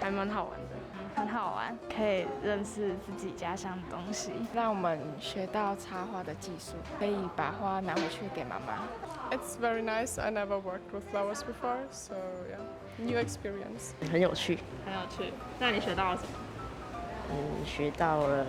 還蠻好玩的，很好玩，可以認識自己家鄉的東西，讓我們學到插花的技術，可以把花拿回去給媽媽。 It's very nice. I never worked with flowers before, so yeah, new experience. 很有趣，很有趣。那你學到了什麼？學到了。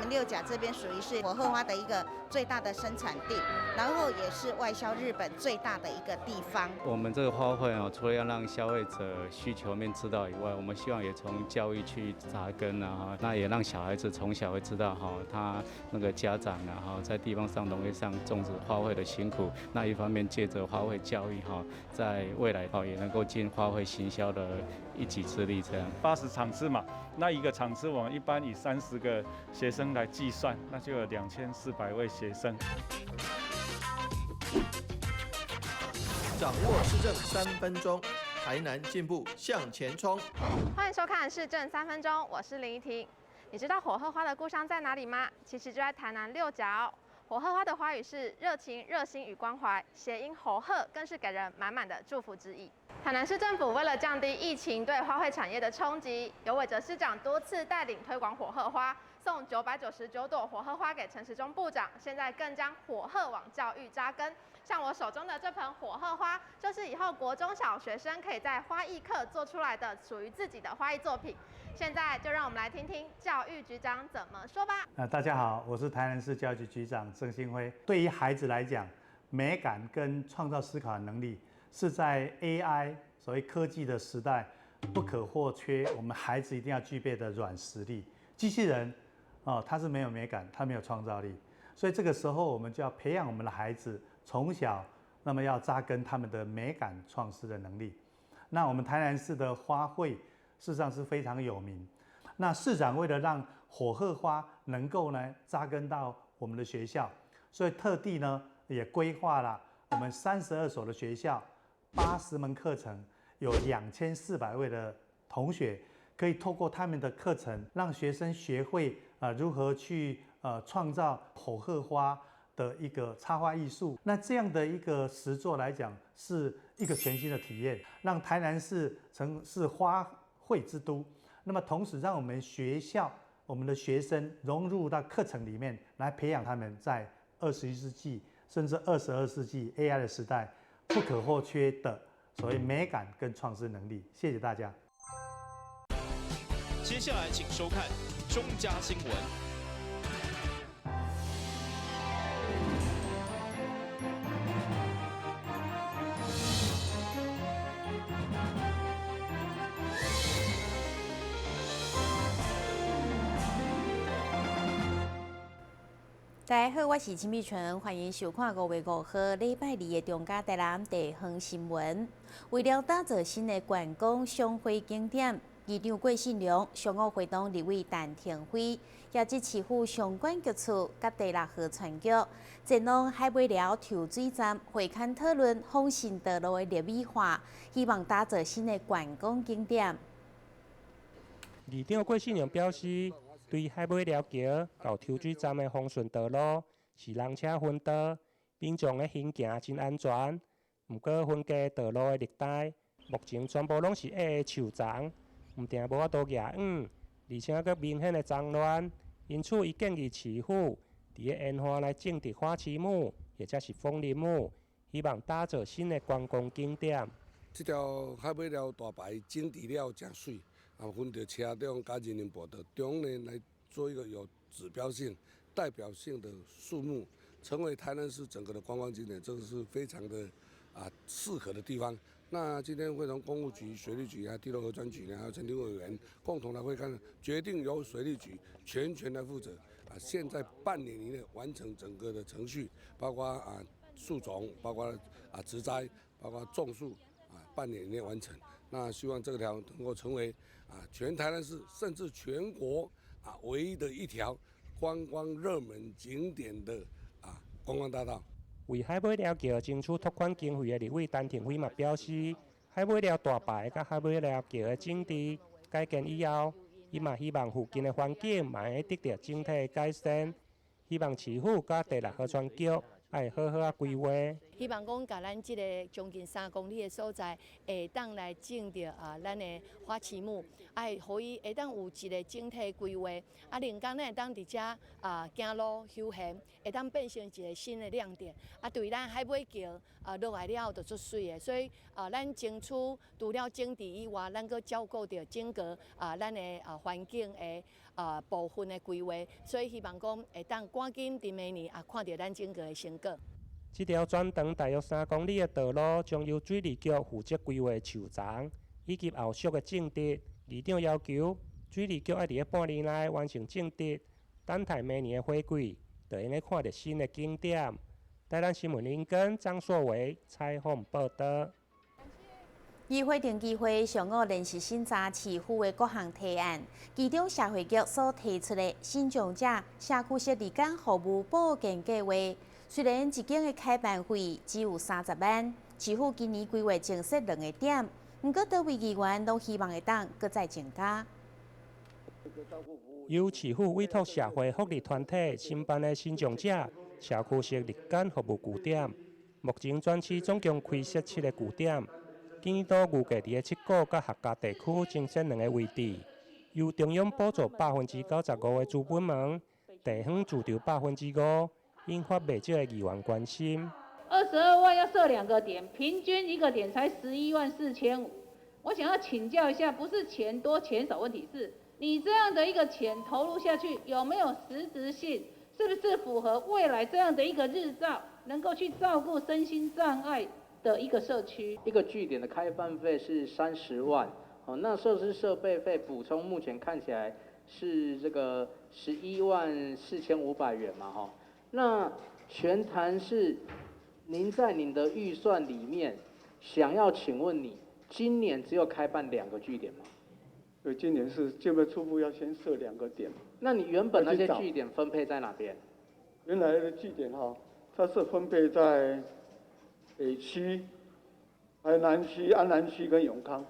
六甲這邊屬於是火鶴花的一個最大的生產地，然後也是外銷日本最大的一個地方。我們這個花卉啊，除了要讓消費者需求面知道以外，我們希望也從教育去扎根啊，那也讓小孩子從小會知道哈，他那個家長啊哈，在地方上農業上種植花卉的辛苦。那一方面借著花卉教育哈，在未來哦也能夠盡花卉行銷的一己之力。這樣80場次嘛，那一個場次我們一般以30個學生來計算，那就有2400位學生。掌握市政3分鐘，台南進步向前衝。歡迎收看市政三分鐘，我是林怡婷。你知道火鶴花的故鄉在哪裡嗎？其實就在台南六甲哦。火鶴花的花語是熱情、熱心與關懷，諧音火鶴更是給人滿滿的祝福之意。台南市政府為了降低疫情對花卉產業的衝擊，由魏哲市長多次帶領推廣火鶴花，送999朵火鶴花給陳時中部長。現在更將火鶴往教育扎根，像我手中的這盆火鶴花，就是以後國中小學生可以在花藝課做出來的屬於自己的花藝作品。現在就讓我們來聽聽教育局長怎麼說吧。大家好，我是台南市教育局局長鄭新輝。對於孩子來講，美感跟創造思考的能力，是在 AI 所謂科技的時代不可或缺，我們孩子一定要具備的軟實力。機器人哦，它是沒有美感，它沒有創造力，所以這個時候我們就要培養我們的孩子從小，那麼要扎根他們的美感創思的能力。那我們台南市的花卉事實上是非常有名。那市長為了讓火鶴花能夠呢扎根到我們的學校，所以特地呢也規劃了我們32所的學校。80門課程，有2400位的同學可以透過他們的課程，讓學生學會如何去創造火鶴花的一個插花藝術。那這樣的一個實作來講，是一個全新的體驗，讓台南市成是花卉之都。那麼同時，讓我們學校我們的學生融入到課程裡面來培養他們在21世紀甚至22世紀 AI 的時代不可或缺的所謂美感跟創新能力。謝謝大家。接下來請收看中嘉新聞。大家好，我是陳美純，歡迎收看5月5號禮拜二的中嘉台南地方新聞。為了打造新的觀光賞花景點，議長郭信良上午會同立委陳亭妃，也即市府相關局處佮第六河川局，前往海尾寮抽水站會勘討論豐順道路的綠美化，希望打造新的觀光景點。議長郭信良表示，對海尾寮橋到抽水站的豐順道路是人車分道，民眾的行行真安全。毋過分隔道路的綠帶，目前全部攏是矮的樹叢，毋定無法度舉遠，而且閣明顯的髒亂。因此，伊建議市府佇咧沿岸來種植花旗木或者是楓林木，希望打造新的觀光景點。這條海尾寮大排整治了誠媠。啊，分著車中佮人行步道中呢，來做一個有指標性、代表性的樹木，成為台南市整個的觀光景點，這個是非常的適合的地方。那今天會同工務局、水利局、還有第六河川局，還有陳亭委員共同來會看，決定由水利局全權來負責。現在半年以內完成整個的程序，包括樹種，包括植栽，包括種樹。半年以內完成，那希望這條能夠成為全台南市甚至全國唯一的一條觀光熱門景點的觀光大道。為海尾寮橋爭取拓寬經費的立委陳亭妃嘛表示，海尾寮大排佮海尾寮橋的整治改建以後，伊嘛希望附近的環境嘛會得到整體的改善，希望市府佮第六河川局愛好好仔規劃。希望講，共咱這个將近3公里的所在，會當來種著啊，咱的花旗木，愛予伊會當有一个整體規劃，啊，令講咱會當佇遮啊行路休閒，會當變成一个新的亮點。啊，對咱海尾橋啊落來了後就足媠的，所以啊，咱爭取除了整治以外，咱閣照顧著整個啊咱的啊環境的啊部分的規劃，所以希望講會當趕緊佇明年啊看著咱整個的成果。這條全長大約3公里的道路，將由水利局負責規劃樹叢以及後續的種植。議長要求水利局愛佇咧半年內完成種植，等待明年的花季，就會用看著新的景點。台南新聞林根張碩偉採訪報導。議會定期會上午練習審查市府的各項提案，其中社會局所提出的身障者社區式日間服務保健計劃，雖然一間的開辦費只有30萬，市府今年規劃增設兩個點，毋過多位議員攏希望會當閣再增加。由市府委託社會福利團體承辦的身障者社區式日間服務據點，目前全市總共開設七个據點。建議預計佇咧七股佮客家地區增設兩个位置，由中央補助95%的資本門，地方自籌5%，引發袂少的議員關心。 22萬要設兩個點，平均一個點才11萬4千5。我想要請教一下，不是錢多錢少問題，是你這樣的一個錢投入下去，有沒有實質性？是不是符合未來這樣的一個日照，能夠去照顧身心障礙的一個社區？一個據點的開辦費是30萬，哦，那設施設備費補充目前看起來是這個11萬4500元嘛，哈，那全談是您在您的預算裡面想要請問你，今年只有開辦兩個據點嗎？對，今年是這邊初步要先設兩個點。那你原本那些據點分配在哪邊？原來的據點哈，它是分配在北區、還有南區、安南區跟永康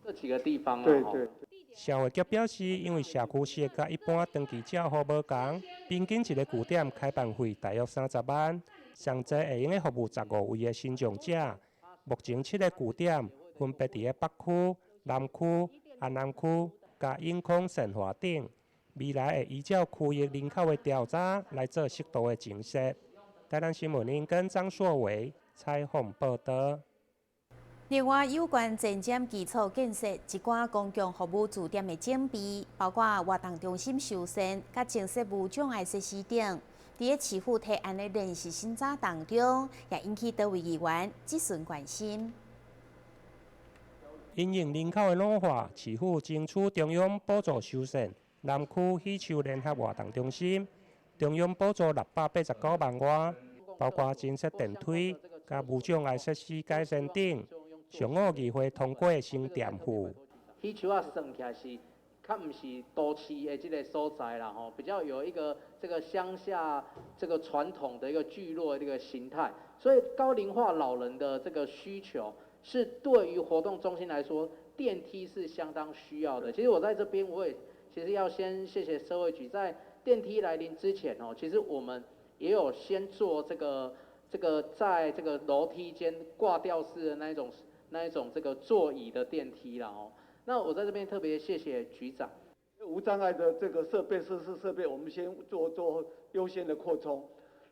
這幾個地方。對對。社會局表示，因為社區式佮一般長期照護無仝，平均一个據點開辦費大約30萬，上濟會用得服務15位的身障者。目前七个據點分別佇咧北區、南區、安南區、佮永康、善化頂，未來會依照區域人口的調查來做適度的增設。台南新聞林跟張碩偉採訪報導。另外，有關前瞻基礎建設一寡公共服務據點的整備，包括活動中心修繕、佮增設無障礙設施等，佇咧市府提案的練習審查當中，也引起多位議員質詢關心。因應人口的老化，市府爭取中央補助修繕南區喜樹聯合活動中心，中央補助689萬外，包括增設電梯、佮無障礙設施改善等。上午議會通過先墊付。喜樹仔算起來是較毋是都市的這个所在啦，吼，比較有一個這個鄉下這個傳統的一個聚落的這個形態，所以高齡化老人的這個需求是對於活動中心來說，電梯是相當需要的。其實我在這邊，我也其實要先謝謝社會局，在電梯來臨之前哦，其實我們也有先做這個在這個樓梯間掛吊式的那一種這個座椅的電梯啦哦。那我在這邊特別謝謝局長。無障礙的這個設備設施設備，我們先做優先的擴充。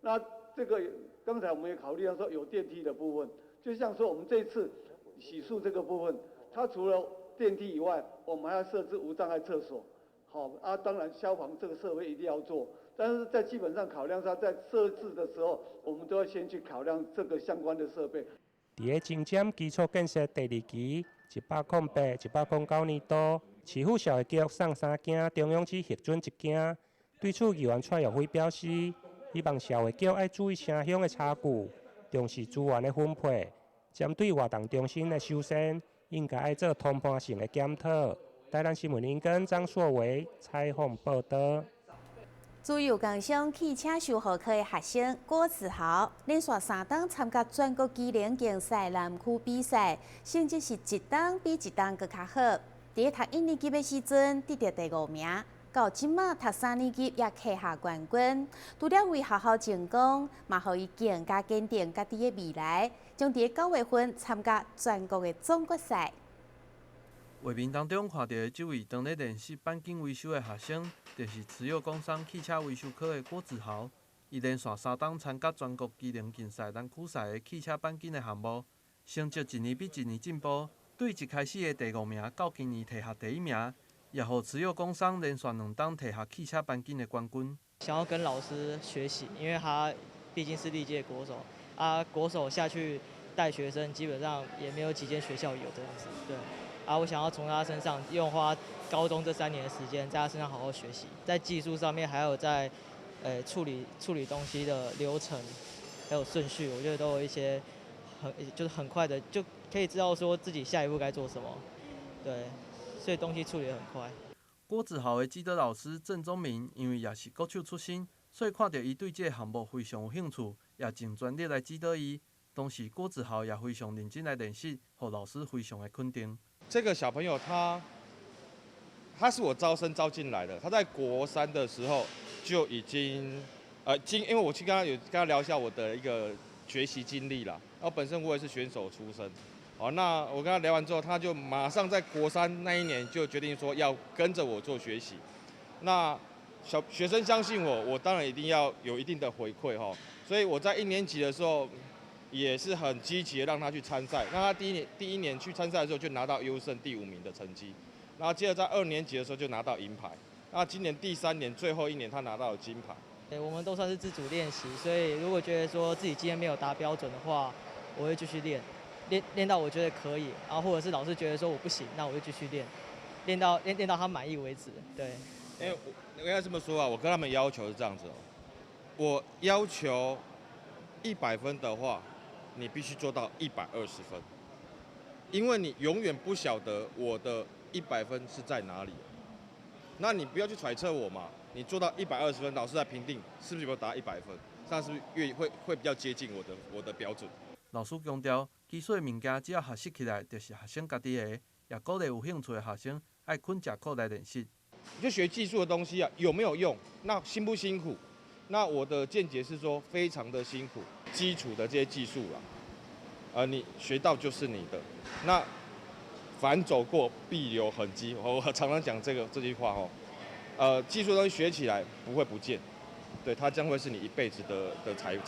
那這個剛才我們也考慮到說有電梯的部分，就像說我們這次洗漱這個部分，它除了電梯以外，我們還要設置無障礙廁所。好啊，當然消防這個設備一定要做，但是在基本上考量上，在設置的時候，我們都要先去考量這個相關的設備。佇咧前瞻基礎建設第二期108、109年度，市府社會局送三件，中央只核准一件。對此，議員蔡玉輝表示，希望社會局愛注意城鄉的差距，重視資源的分配，針對活動中心的修繕，應該愛做通盤性的檢討。台南新聞林根張碩偉採訪報導。自由工商汽車修好科的學生郭子豪，連續三冬參加全國技能競賽南區比賽，成績是一冬比一冬閣較好。佇咧讀一年級的時陣，得著第五名。到這馬讀三年級也拿下冠軍。除了為學校爭光，嘛予伊更加堅定家己的未來，將佇9月份參加全國的總決賽。畫面當中看著的這位當咧練習鈑金維修的學生，就是慈幼工商汽車維修科的郭子豪。伊連續3冬參加全國技能競賽南區賽的汽車鈑金的項目，成績一年比一年進步。對一開始的第五名，到今年提下第一名，也予慈幼工商連續2冬提下汽車鈑金的冠軍。想要跟老師學習，因為他畢竟是歷屆國手，啊，國手下去帶學生，基本上也沒有幾間學校有這樣子，對。啊，我想要從他身上用花高中這3年的時間，在他身上好好學習，在技術上面，還有在，處理東西的流程，還有順序，我覺得都有一些很就是很快的就可以知道說自己下一步該做什麼，對，所以東西處理得很快。郭子豪的指導老師鄭宗明，因為也是國手出身，所以看著伊對這個項目非常有興趣，也盡全力來指導伊。同時，郭子豪也非常認真來練習，予老師非常的肯定。這個小朋友他是我招生招進來的，他在國三的時候就已經，因為我去跟他有跟他聊一下我的一個學習經歷啦。然後本身我也是選手出身，好，那我跟他聊完之後，他就馬上在國三那一年就決定說要跟着我做學習。那小學生相信我，我當然一定要有一定的回饋哈。所以我在一年級的時候，也是很積極的讓他去參賽。那他第一年去參賽的時候就拿到優勝第五名的成績，然後接着在二年級的時候就拿到銀牌。那今年第三年最後一年他拿到了金牌。我們都算是自主練習，所以如果覺得說自己今天沒有達標準的話，我會繼續練，練到我覺得可以，然後或者是老師覺得說我不行，那我就繼續練，練到他滿意為止。對。因為我應該這麼說啊，我跟他們要求是這樣子哦，我要求100分的話，你必須做到120分，因為你永遠不曉得我的一百分是在哪裡，那你不要去揣測我嘛，你做到120分，老師來評定是不是有達100分，這樣是不是越會比較接近我的標準？老師強調，技術的物件只要學習起來，就是學生家己的，也鼓勵有興趣的學生愛肯食苦來練習。你就學技術的東西啊，有沒有用？那辛不辛苦？那我的見解是說，非常的辛苦。基礎的這些技術啦，你學到就是你的。那凡走過必留痕跡，我常常講這句話哦。技術東西學起來不會不見，對，它將會是你一輩子的財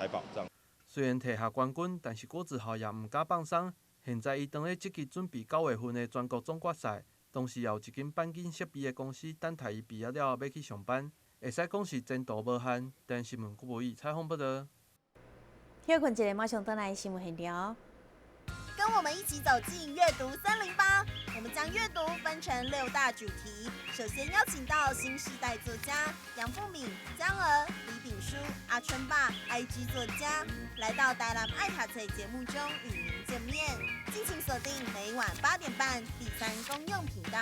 寶。這樣。雖然提下冠軍，但是郭子豪也毋敢放鬆。現在伊當咧積極準備9月份的全國總決賽，同時也有一間鈑金設備的公司等待伊畢業了後欲去上班。會使講是前途無限。電視新聞郭博宇採訪報導。歇睏一下，馬上轉來新聞現場。跟我們一起走進閱讀308，我們將閱讀分成六大主題。首先邀請到新世代作家楊富敏、江娥、李炳書、阿春爸、IG 作家，來到台南愛讀冊節目中與您見面。敬請鎖定每晚8點半第三公用頻道。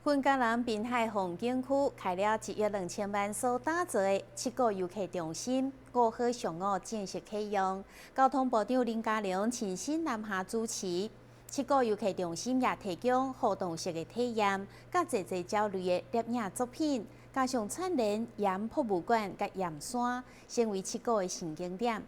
雲嘉南濱海風景區開了1億2000萬所打造的七股遊客中心，5號上午正式啟用。交通部長林佳龍親身南下主持。七股遊客中心也提供互動式的體驗，佮濟濟鳥類的攝影作品，加上串聯鹽博物館佮鹽山，成為七股的新景點。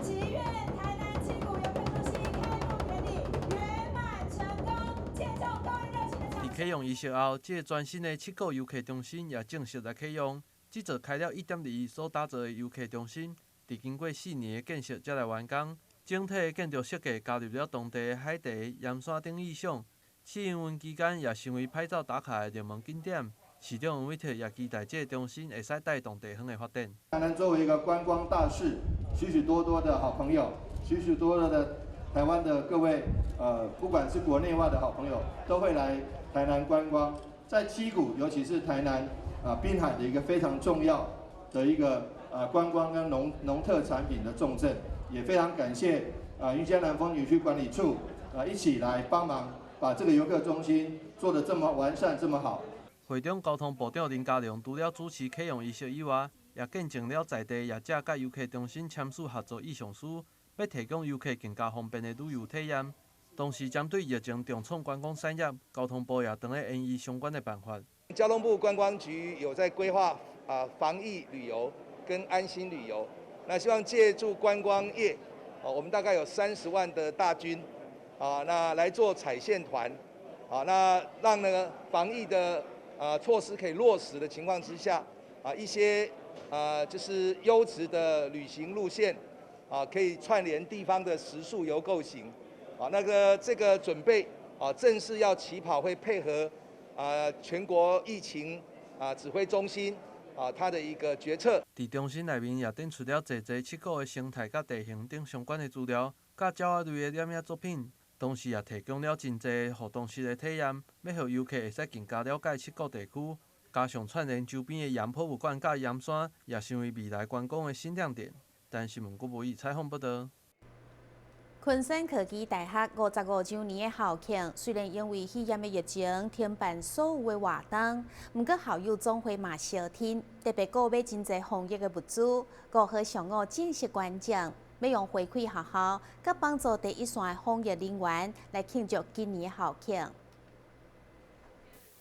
祈願台南七股遊客中心開幕典禮圓滿成功，見證各位熱情的掌佇啟用儀式後，這個全新的七股遊客中心也正式來啟用。這座開了1.2億所打造的遊客中心，佇經過4年的建設才來完工。整體的建築設計加入了當地的海堤、鹽山等意象。試營運期間也成為拍照打卡的熱門景點。市長黃偉哲也期待這個中心會使帶動地方的發展。台南作為一個觀光大市，許許多多的好朋友，許許多多的台灣的各位，不管是國內外的好朋友，都會來台南觀光。在七股，尤其是台南啊濱海的一個非常重要的一個觀光跟農特產品的重鎮，也非常感謝啊雲嘉南風景區管理處啊一起來幫忙，把這個遊客中心做得這麼完善，這麼好。會長交通部長林佳龍除了主持啟用儀式以外，也見證了在地業者佮遊客中心簽署合作意向書，欲提供遊客更加方便的旅遊體驗。同時，針對疫情重創觀光產業，交通部也正咧研議相關的辦法。交通部觀光局有在規劃啊防疫旅遊跟安心旅遊，那希望借助觀光業，我們大概有30萬的大軍，啊，那來做踩線團，啊，那讓那個防疫的措施可以落實的情況之下，啊，一些就是優質的旅行路線，啊，可以串聯地方的食宿遊購行，啊，那個這個準備啊，正式要起跑，會配合啊全國疫情啊指揮中心啊，它的一個決策。佇中心內面也展出了濟濟七股的生態佮地形等相關的資料，佮鳥仔類的攝影作品，同時也提供了真濟互動式的體驗，欲予遊客會使更加了解七股地區。加上串聯周邊的鹽博物館佮鹽山，也成為未來觀光的新亮點。台視新聞郭博義採訪報導。昆山科技大學55週年的校慶，雖然因為肺炎的疫情停辦所有的活動，毋過校友總會嘛相挺，特別購買真濟防疫的物資。5號上午正式捐贈，欲用回饋學校，佮幫助第一線的防疫人員來慶祝今年的校慶。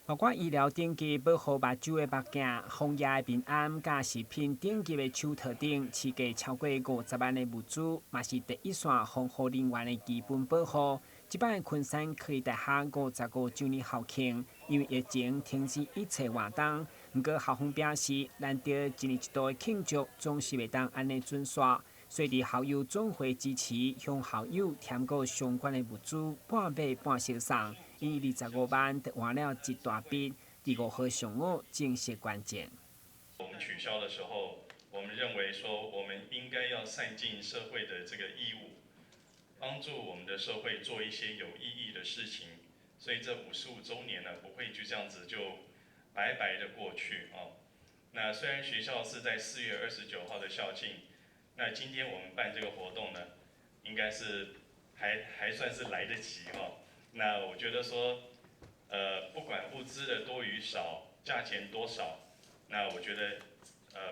包括醫療等級保護目睭的目鏡、防疫的平安、佮食品等級的手套等，市價超過50萬的物資，嘛是第一線防護人員的基本保護。這擺昆山科技大學55週年校慶，因為疫情停止一切活動，毋過校方表示，難得一年一度的慶祝總是袂當按呢準煞，所以佇校友總會支持，向校友添購相關的物資，半買半相送。以25萬就換了一大筆，佇5號上午正式捐贈。我們取消的時候，我們認為說，我們應該要善盡社會的這個義務，幫助我們的社會做一些有意義的事情。所以這55週年呢，不會就這樣子就白白的過去啊。那雖然學校是在4月29號的校慶，那今天我們辦這個活動呢，應該是還算是來得及哈。那我覺得說，不管物資的多與少，價錢多少，那我覺得，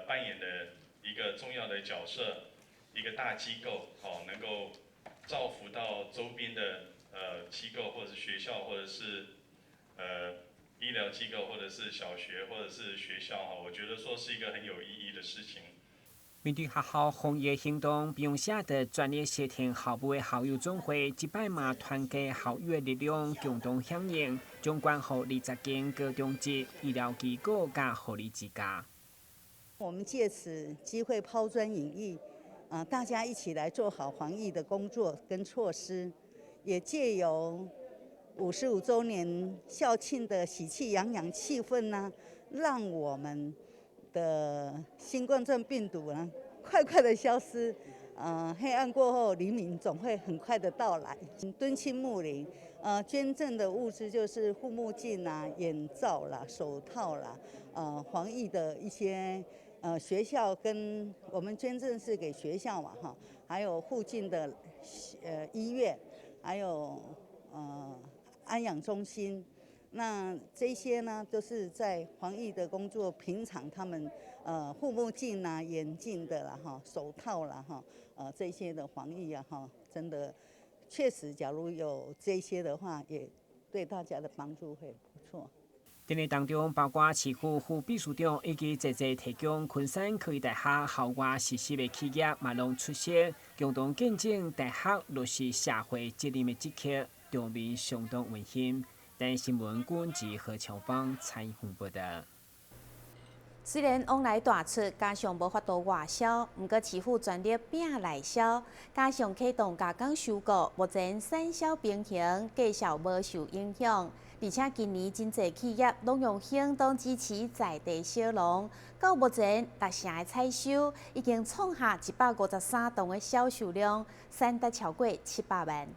扮演的一個重要的角色，一個大機構，哦，能夠造福到周邊的機構，或者是學校，或者是醫療機構，或者是小學，或者是學校，哈，我覺得說是一個很有意義的事情。面對學校防疫行動，平常時就全力協調校務的校友總會，這擺嘛團結校友的力量，共同響應，將捐予20間高中職醫療機構佮護理之家。我們借此機會拋磚引玉，啊，大家一起來做好防疫的工作跟措施，也借由55週年校慶的喜氣洋洋氣氛呢，讓我們的新冠狀病毒呢，快快的消失。黑暗過後，黎明總會很快的到來。敦親睦鄰，捐贈的物資就是護目鏡啦、眼罩啦、手套啦，防疫的一些，學校跟我們捐贈是給學校嘛，哈，還有附近的醫院，還有安養中心。那這些呢，都是在防疫的工作，平常他們護目鏡啊、眼鏡的啦、哈、手套啦、哈，這些的防疫啊，哈，真的確實，假如有這些的話，也對大家的幫助會不錯。典禮當中，包括市府副秘書長以及濟濟提供昆山科技大學校外實習的企業，嘛攏出席，共同見證大學落實社會責任的這刻，場面相當溫馨。台視新聞郭文何喬芳採訪報導。雖然往來大出，加上無法度外銷，毋過市府全力拼內銷，加上啟動加工收購，目前產銷平衡，價數無受影響。而且今年真濟企業攏用行動支持在地小農。到目前，六成的採收已經創下153噸的銷售量，產值超過700萬。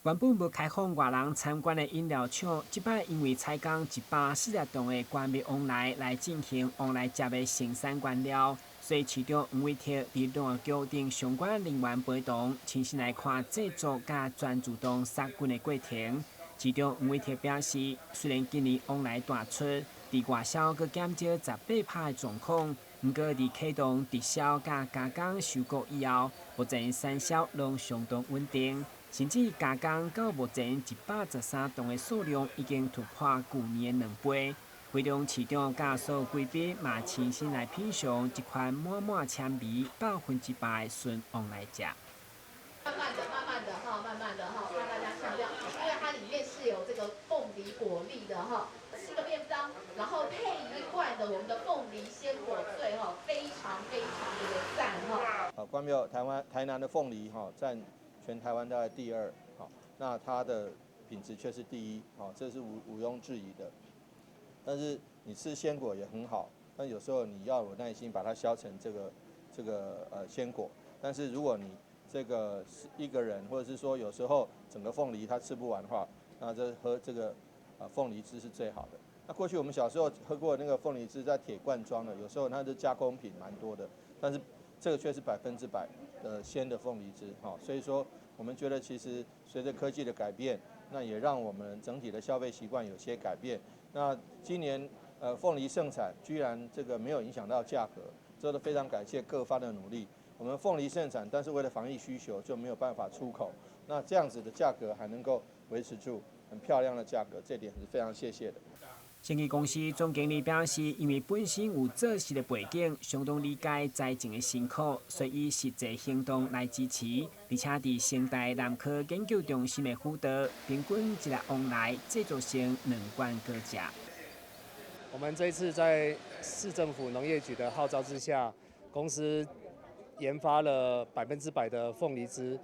原本無開放外人參觀的飲料廠，這擺因為採購140噸的關麥旺來來進行旺來汁的生產原料，所以市長黃偉哲佇農業局等相關人員陪同，親身來看製作佮全自動殺菌的過程。市長黃偉哲表示，雖然今年旺來大出，佇外銷閣減少18%的狀況，毋過佇啟動直銷佮加工收購以後，目前產銷攏相當穩定。甚至加工到目前113噸的數量已經突破舊年的2倍。會中市長佮所有貴賓嘛親身來品嘗這款滿滿纖維、100%的純旺來汁。慢慢的、慢慢的哈，慢慢的哈，怕大家嚇掉，因為它裡面是有這個鳳梨果粒的哈，吃個便當，然後配一罐的我們的鳳梨鮮果醉哈，非常非常的讚哈。好，關廟台灣台南的鳳梨哈佔全台灣大概第二，好，那它的品質卻是第一，好，這是毋庸置疑的。但是你吃鮮果也很好，但有時候你要有耐心把它削成這個鮮果。但是如果你這個是一個人，或者是說有時候整個鳳梨他吃不完的話，那這喝這個鳳梨汁是最好的。那過去我們小時候喝過那個鳳梨汁，在鐵罐裝的，有時候它的加工品蠻多的，但是這個卻是100%的鮮的鳳梨汁，哈，所以說我們覺得其實隨着科技的改變，那也讓我們整體的消費習慣有些改變。那今年鳳梨盛產，居然這個沒有影響到價格，這都非常感謝各方的努力。我們鳳梨盛產，但是為了防疫需求就沒有辦法出口，那這樣子的價格還能夠維持住很漂亮的價格，這點是非常謝謝的。生技公司總經理表示，因為本身有做穡的背景，相當理解財政的辛苦，所以以實際行動來支持。而且佇成大南科研究中心的輔導，平均一粒旺來製作成兩罐果汁。我們這一次在市政府農業局的號召之下，公司研發了100%的鳳梨汁，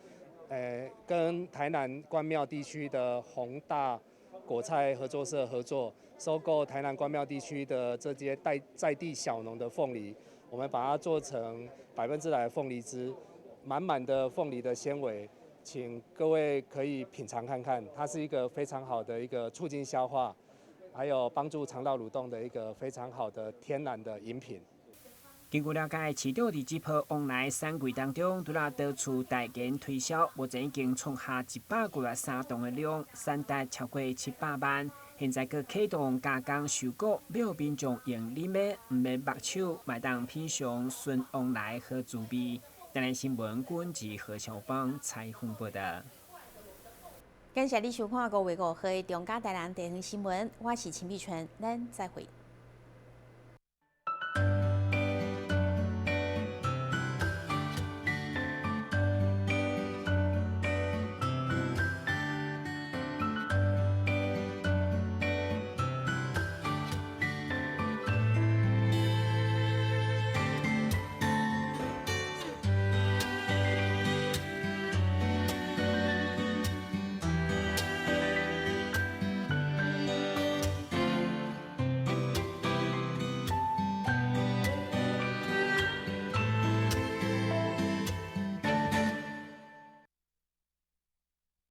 跟台南關廟地區的宏大果菜合作社合作，收購台南關廟地區的這些在地小農的鳳梨，我們把它做成100%的鳳梨汁，滿滿的鳳梨的纖維，請各位可以品嘗看看，它是一個非常好的一個促進消化，還有幫助腸道蠕動的一個非常好的天然的飲品。根據了解，市長佇這波旺來產季當中，除了到處代言推銷，目前已經創下153噸的量，產值超過700萬。現在閣啟動加工收購，欲民眾用啉的，毋免目手，嘛會當品嘗純旺來好滋味。台南新聞軍記何小芳採訪報道。感謝你收看5月5號的中嘉台南地方新聞，我是陳美春，咱再會。